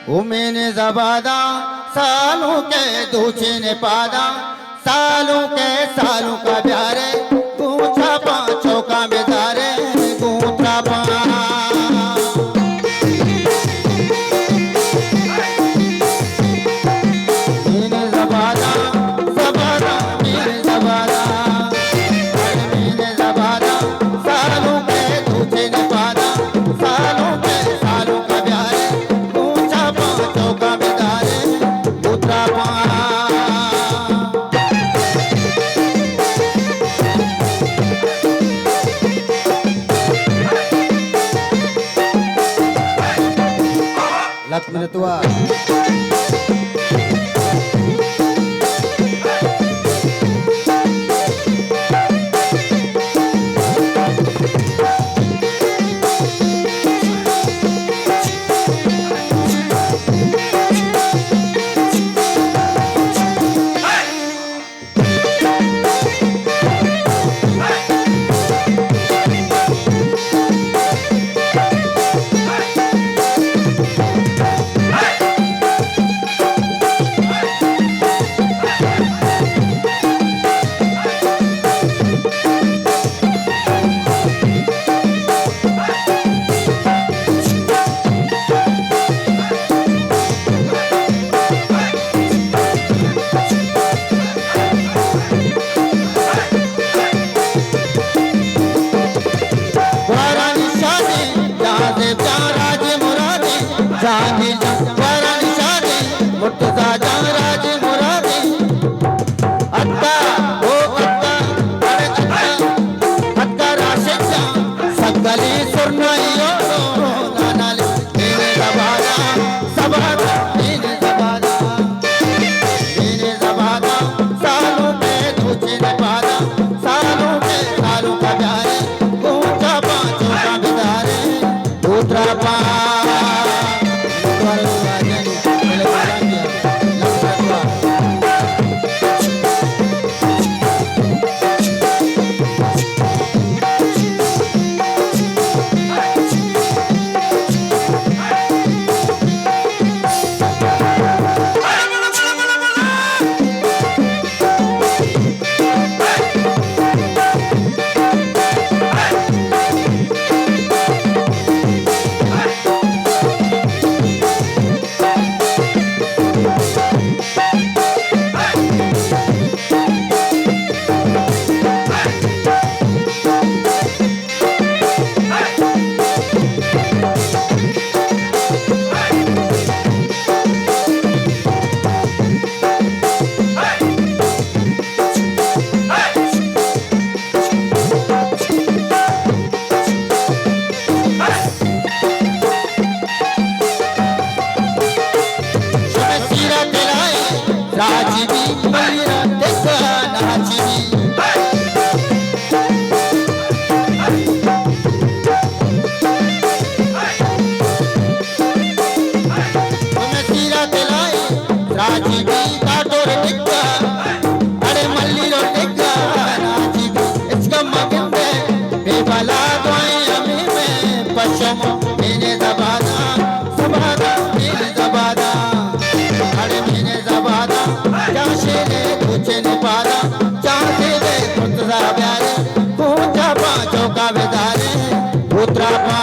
او مین زباداں سالوں کے دوچین پاداں، سالوں کے سالوں کا بیارے، گوں چاپاں چوکاں بدارے، گوں تراپاں۔ مین زباداں، زباداں، مین زباداں، مین زباداں، سالوں کے دوچین پاداں، سالوں کے سالوں کا بیارے، گوں چاپاں چوکاں بدارے، گوں تراپاں۔ لک منتوار۔ گوارانی شادی، جہانزیب جان راج مرادی، جہانگیر جان گوارانی شادی، مرتضی جان راج مرادی۔ اتا، او اتا، ارے اتا، اتا راشد جان، سنگلی سرنائی او نانالی، مین زباداں، زباداں، مین زباداں۔ مین زباداں، سالوں کے دوچین پاداں، سالوں کے سالوں کا بیارے، گوں چاپاں چوکاں بدارے، گوں تراپاں۔ شمئے سیرا دلائے راجی بی، ملیر ءَ دگہ ناچی بی۔ شمئے سیرا دلائے راجی بی، کاٹور دگہ، اڑے ملیر ءَ دگہ ناچی بی۔ اچ کم مگندے بے بلا دوائیں ہمیں میں پشم۔ مین زباداں، زباداں، مین زباداں، اڑے مین زباداں، جاشے نے کچھ نے پادا، جاشے نے کچھ سا بیارے، پونچا پانچوں کا بدارے، اترا پا۔